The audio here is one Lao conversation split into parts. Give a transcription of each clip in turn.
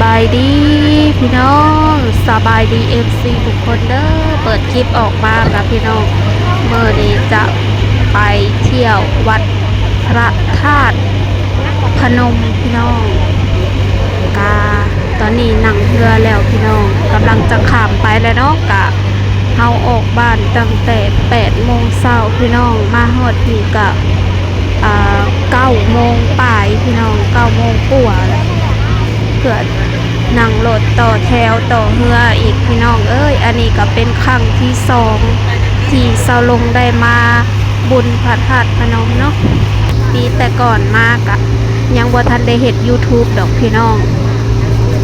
ສະບາຍດີພີ່ນ້ອງ ສະບາຍດີເອັຟຊີທຸກຄົນເດີ. ເປີດຄລິບອອກມາກະພີ່ນ້ອງ ມື້ນີ້ຈະໄປທ່ຽວວັດພະທາດພະນົມພີ່ນ້ອງ. ກະຕອນນີ້ນັ່ງເຮືອແລ້ວພີ່ນ້ອງ ກຳລັງຈະຂ້າມໄປແລ້ວເນາະ. ກະເຮົາອອກບ້ານຕັ້ງແຕ່ແປດໂມງເຊົ້າພີ່ນ້ອງ ມາຮອດພີ້ກະ ອ່າ ເກົ້າໂມງປາຍພີ່ນ້ອງ ເກົ້າໂມງກວ່າແລ້ວ ເພື່ອນັ່ງລົດຕໍ່ແຖວຕໍ່ເຮືອອີກພີ່ນ້ອງເອີຍ. ອັນນີ້ກະເປັນຄັ້ງທີສອງທີ່ສາວລົງໄດ້ມາບຸນພະທາດພະນົມເນາະ. ປີແຕ່ກ່ອນມາກະຍັງບໍ່ທັນໄດ້ເຮັດຢູທູບດອກພີ່ນ້ອງ.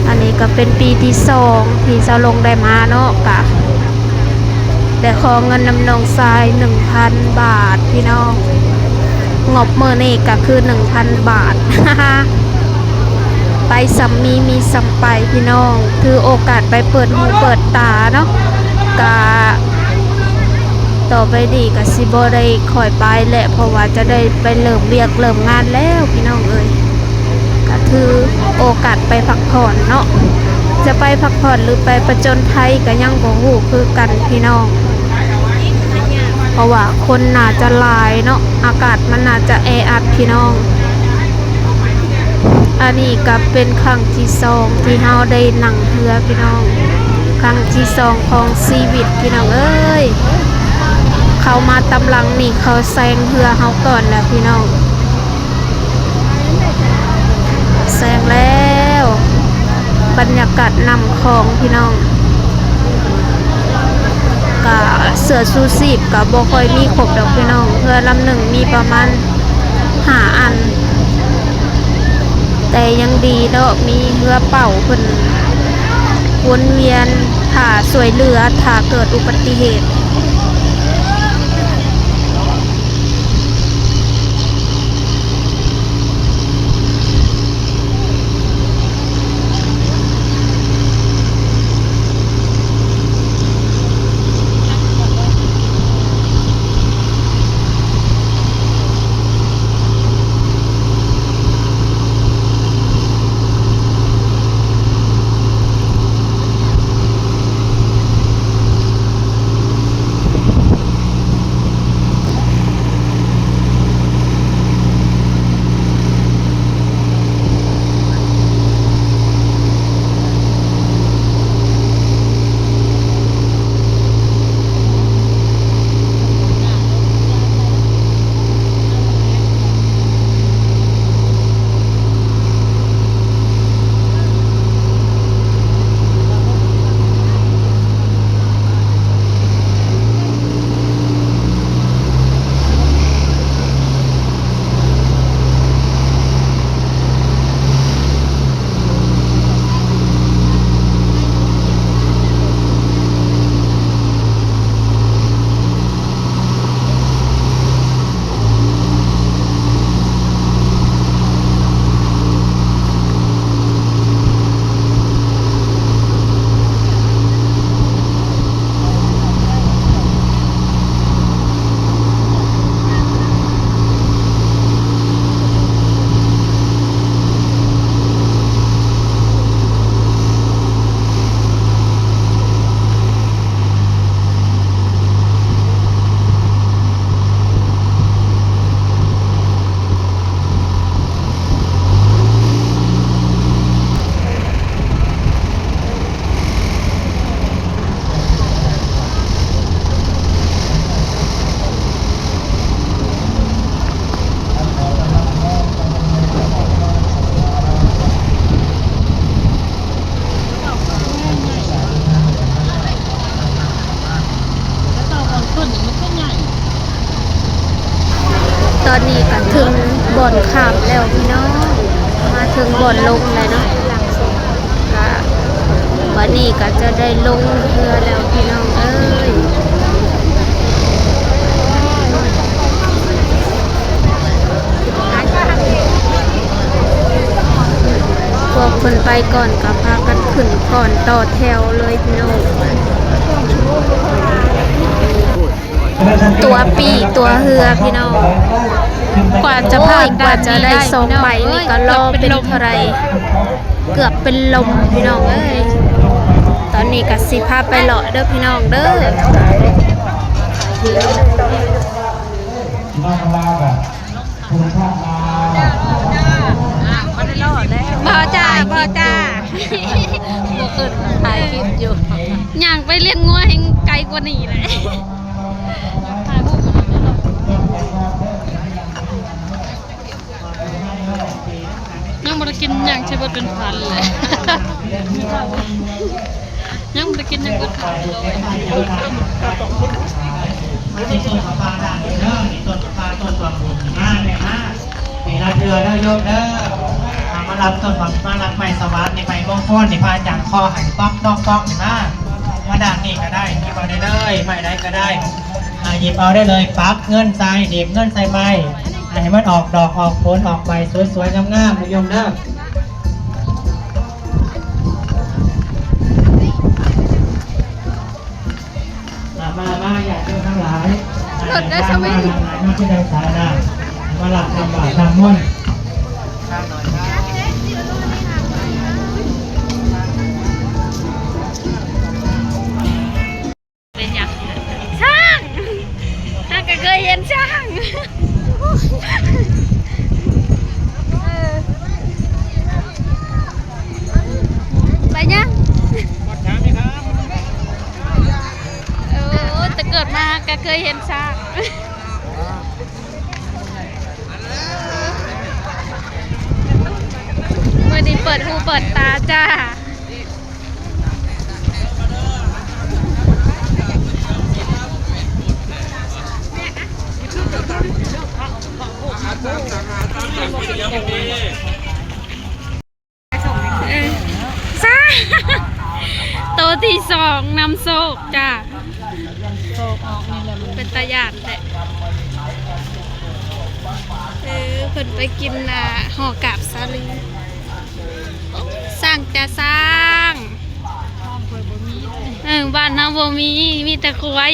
ອັນນີ້ກະເປັນປີທີສອງທີ່ສາວລົງໄດ້ມາເນາະ ກະ ໄດ້ຂໍເງິນນຳນ້ອງຊາຍໜຶ່ງພັນບາດພີ່ນ້ອງ. ງົບມື້ນີ້ກະຄືໜຶ່ງພັນບາດ ໄປສ່ຳມີ ມີສ່ຳໄປພີ່ນ້ອງ. ຖືໂອກາດໄປເປີດຫູເປີດຕາເນາະ. ກະຕໍ່ໄປນີ້ກະຊິບໍ່ໄດ້ຄ່ອຍໄປແຫຼະ ເພາະວ່າຈະໄດ້ໄປເລີ່ມວຽກເລີ່ມງານແລ້ວພີ່ນ້ອງເອີຍ. ກະຖືໂອກາດໄປພັກຜ່ອນເນາະ ຈະໄປພັກຜ່ອນຫຼືໄປປະຈົນໄພກະຍັງບໍ່ຮູ້ຄືກັນພີ່ນ້ອງ ເພາະວ່າຄົນໜ້າຈະຫຼາຍເນາະ ອາກາດມັນໜ້າຈະແອອັດພີ່ນ້ອງ. ອັນນີ້ກະເປັນຄັ້ງທີສອງທີ່ເຮົາໄດ້ນັ່ງເຮືອພີ່ນ້ອງ ຄັ້ງທີສອງຂອງຊີວິດພີ່ນ້ອງເອີຍ. ເຂົ້າມາຕາມຫຼັງນີ້ເຂົາແຊງເຮືອເຮົາກ່ອນແລ້ວພີ່ນ້ອງ. ແຊງແລ້ວ ບັນຍາກາດນ້ຳຂອງພີ່ນ້ອງ. ກະເສື້ອຊູຊີບກະບໍ່ຄ່ອຍມີຄົບດອກພີ່ນ້ອງ ເຮືອລຳໜຶ່ງມີປະມານຫ້າອັນ ແຕ່ຍັງດີເນາະ ມີເຮືອເປົ່າເພິ່ນວົນວຽນຖ້າຊ່ວຍເຫຼືອ ຖ້າເກີດອຸບັດຕິເຫດ. ຕອນນີ້ກະເຖິງບ່ອນຂ້າມແລ້ວພີ່ນ້ອງ ມາເຖິງບ່ອນລົງແລ້ວເນາະ. ກະ ບັດນີ້ກະຈະໄດ້ລົງເຮືອແລ້ວພີ່ນ້ອງເອີຍ. ພວກເພິ່ນໄປກ່ອນກະພາກັນຂຶ້ນກ່ອນຕໍ່ແຖວເລີຍພີ່ນ້ອງ. ຕົວປີ້ຕົວເຮືອພີ່ນ້ອງ ກວ່າຈະຜ່ານ ກວ່າຈະໄດ້ສອງໃບນີ້ກະລໍເປັນເທົ່າໃດ. ເກືອບເປັນລົມພີ່ນ້ອງເອີຍ. ຕອນນີ້ກໍຊິພາໄປເລາະເດີພີ່ນ້ອງເດີ. ບໍ່ຈ້າ ບໍ່ຈ້າ ບໍ່ຂຶ້ນ ຖ່າຍຄລິບຢູ່. ຍ່າງໄປລ້ຽງງົວແຮ່ງໄກກວ່ານີ້ແຫຼະ. ຍັງບໍ່ໄດ້ກິນຫຍັງ ຊິເບິດເປັນພັນແລ້ວ. ຍັງບໍ່ໄດ້ກິນຫຍັງເບິດພັນໂລ. ອັນນີ້ຕົ້ນຜ້າປ່າດ້ານນີ້ເດີ ນີ້ຕົ້ນຜ້າປ່າ ຕົ້ນດອກບຸນ ມາແມ່ມາ. ປີລະເທື່ອເດີໂຍມເດີ ມາຮັບຕົ້ນ ມາຮັບໄມ້ສະຫວັດນີ້ ໄມ້ມົງຄົນນີ້ ພະອາຈານຂໍໃຫ້ ປັອກ ປອກ ປອກ ນີ້ມາ ມາດ້ານນີ້ກໍໄດ້ ຫຍິບເອົາໄດ້ເລີຍ ໄມ້ໃດກໍໄດ້ ອ່າ ຫຍິບເອົາໄດ້ເລີຍ ປັກເງິນໃສ່ ໜີບເງິນໃສ່ໄມ້ ໃຫ້ມັນອອກດອກອອກຜົນອອກໃບສວຍໆງາມໆ ໂຍມເດີ. ມາ ມາ ມາ ຍາດໂຍມທັງຫຼາຍ ເພິ່ນກໍສະວິງ ມາ ມາ ມາ ມາ ມາ ມາ ມາ ມາ ມາ ມາ ມາ ມາ ມາ ເປັນຫຍັງ? ຊ້າງ! ເຮົາກໍເຄີຍເຫັນຊ້າງ. ເອີ ໄປຍັງ? ໂອ້ ແຕ່ເກີດມາກໍເຄີຍເຫັນຊ້າງ. ມື້ນີ້ເປີດຫູເປີດຕາຈ້າ. ເອີ ສາ ໂຕທີສອງນຳໂຊກຈ້າ. ໂຊກອອກນີ້ແຫຼະ ມັນເປັນຕາຢ້ານແທ້. ເອີ ເພິ່ນໄປກິນ ອ່າ ຫໍ່ກາບສາລີ. ຊ້າງຈ້າຊ້າງ. ເອີ ບ້ານເຮົາບໍ່ມີ ມີແຕ່ຄວາຍ.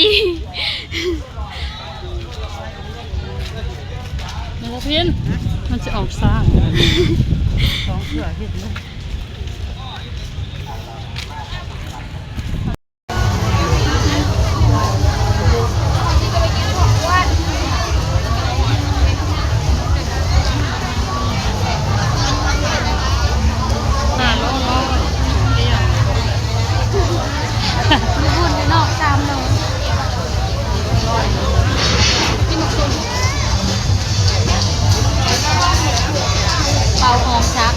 ແມ່ນບໍ່ພິນ ມັນຊິອອກຊ້າງ ສອງເທື່ອເຫັນເລີຍ. ເປົ່າຫອມຊັກ.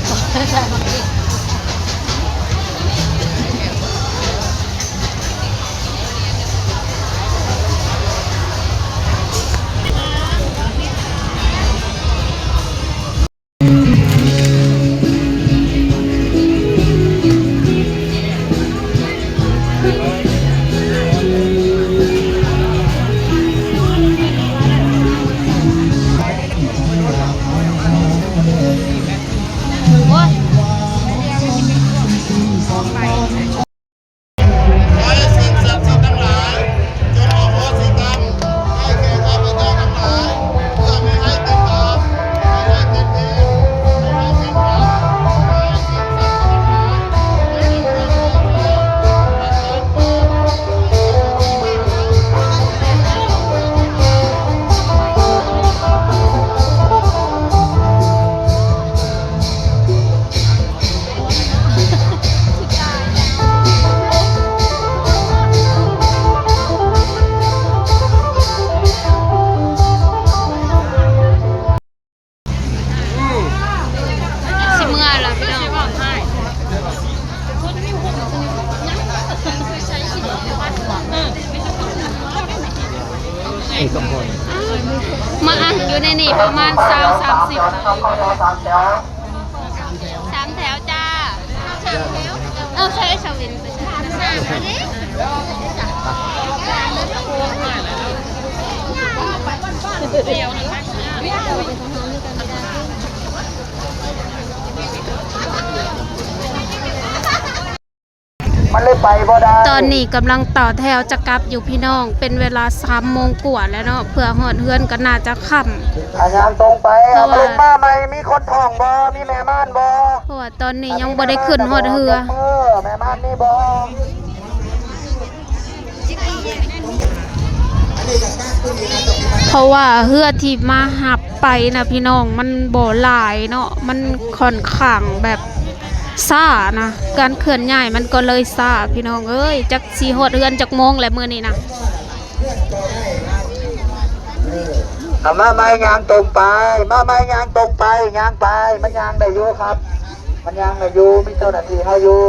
ຂໍໃຫ້ສິ່ງສັກສິດທັງຫຼາຍ ຈົ່ງອະໂຫສິກຳໃຫ້ແກ່ຂ້າພະເຈົ້າທັງຫຼາຍ ເພື່ອບໍ່ໃຫ້ເປັນບາບ ໃຫ້ເຮັດເປັນບຸນ ໃຫ້ເຮັດເປັນທຳ ໃຫ້ສິ່ງສັກສິດທັງຫຼາຍ ໃຫ້ມີຄວາມໂປດເຊ. ຊິເມືອແລ້ວພີ່ນ້ອງ. ມາອັ່ງຢູ່ໃນນີ້ປະມານຊາວ ສາມສິບ ສາມແຖວຈ້າ. ເອົາໃສ່ສະວິນໄປ. ມັນ ໄດ້ໄປບໍ່ໄດ້ ຕອນນີ້ກຳລັງຕໍ່ແຖວຈະກັບຢູ່ພີ່ນ້ອງ ເປັນເວລາສາມໂມງກວ່າແລ້ວເນາະ ເພື່ອຮອດເຮືອນກໍໜ້າຈະຄ່ຳ ອ່ະ ຍ່າງຕົງໄປ ເພາະວ່າ ເອົາລົງມາໃໝ່ ມີຄົນທ້ອງບໍ່ ມີແມ່ມ່ານບໍ່ ເພາະວ່າຕອນນີ້ຍັງບໍ່ໄດ້ຂຶ້ນຮອດເຮືອ ແມ່ມ່ານມີບໍ່ ເພາະວ່າເຮືອທີ່ມາຮັບໄປນະພີ່ນ້ອງ ມັນບໍ່ຫຼາຍເນາະ ມັນຂ້ອນຂ້າງແບບຊ້ານະ ການເຄື່ອນຍ້າຍມັນກໍເລີຍຊ້າພີ່ນ້ອງເອີຍ ຈັກຊິຮອດເຮືອນຈັກໂມງແຫຼະມື້ນີ້ນະ. ເອົາມາໃໝ່ຍ່າງຕົງໄປ ມາໃໝ່ຍ່າງຕົງໄປ ຍ່າງໄປ ມັນຍ່າງໄດ້ຢູ່ຄັບ ມັນຍ່າງໄດ້ຢູ່ ມີເຈົ້າໜ້າທີ່ເຮົາຢູ່